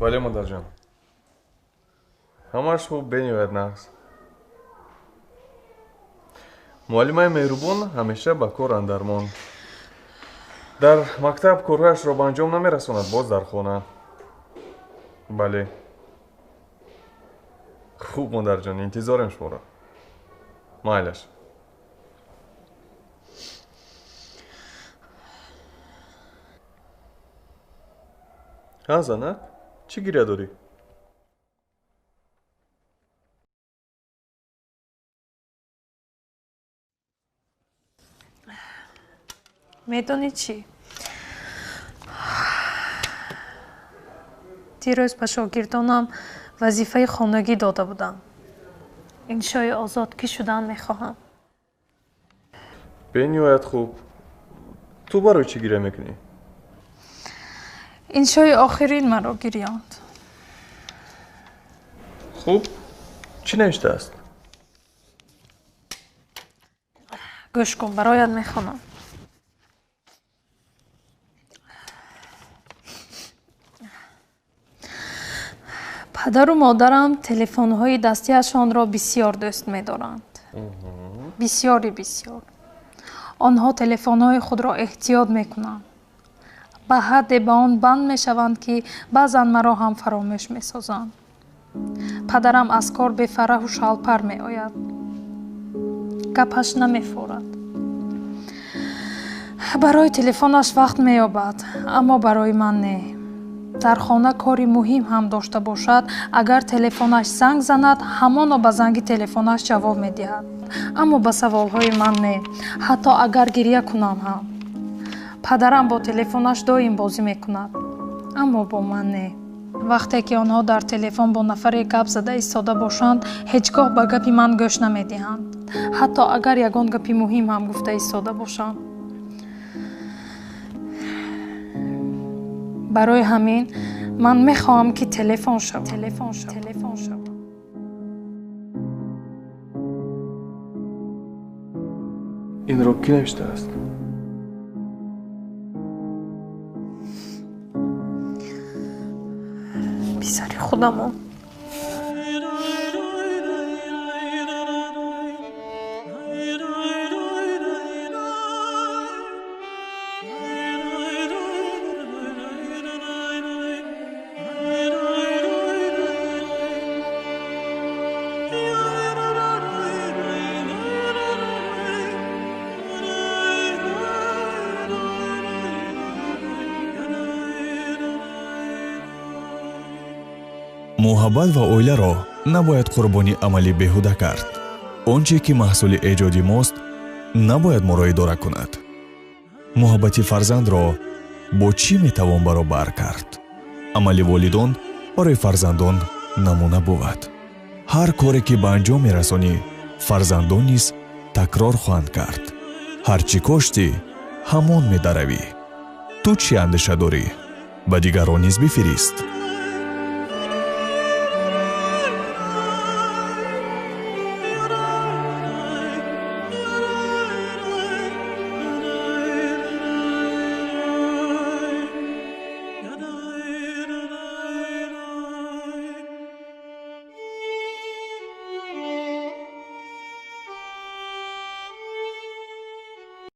Бале, модарҷон. Ҳамааш хуб, бениҳоят нағз. Муаллимаи меҳрубон ҳамеша ба кор андармон. Дар мактаб корҳояшро ба анҷом намерасонад, боз дар хона. Бале. Хуб, модарҷон, интизорем шуморо. Майлаш. Ҳа, занак, чӣ гиря дорӣ? Медонӣ чӣ? Дирӯз ба шогирдонам вазифаи хонагӣ дода будам. Иншои озод кӣ шудан мехоҳам. Бениҳоят хуб. Ту барои чӣ гиря мекунӣ? Иншои охирин маро гирёнд. Хуб, чӣ навиштааст? Гӯш кун, бароят мехонам. Падару модарам телефонҳои дастиашонро бисёр дӯст медоранд. Бисёри бисёр. Онҳо телефонҳои худро эҳтиёт мекунанд. Ба ҳадде ба он банд мешаванд, ки баъзан маро ҳам фаромӯш месозанд. Падарам аз кор бефараҳу шалпар меояд. Гапаш намефорад. Барои телефонаш вақт меёбад, аммо барои ман не. Дар хона кори муҳим ҳам дошта бошад, агар телефонаш занг занад, ҳамоно ба занги телефонаш ҷавоб медиҳад. Аммо ба саволҳои ман не, ҳатто агар гиря кунам ҳам. Падарам бо телефонаш доим бозӣ мекунад, аммо бо ман не. Вақте ки онҳо дар телефон бо нафаре гап зада истода бошанд, ҳеҷ гоҳ ба гапи ман гӯш намедиҳанд, ҳатто агар ягон гапи муҳим ҳам гуфта истода бошанд. Барои ҳамин ман мехоҳам, ки телефон шавам. Телефон шавам. Телефон шавам. Инро кӣ навиштааст? Писари худамон. Муҳаббат ва оиларо набояд қурбони амали беҳуда кард. Он че ки маҳсули эҷоди мост, набояд моро идора кунад. Муҳаббати фарзандро бо чӣ метавон баробар кард? Амали волидон барои фарзандон намуна бувад. Ҳар коре ки ба анҷом мерасонӣ, фарзандон низ такрор хоҳанд кард. Ҳар чӣ коштӣ, ҳамон медаравӣ. Ту чӣ андеша дорӣ? Ба дигарон низ бифирист.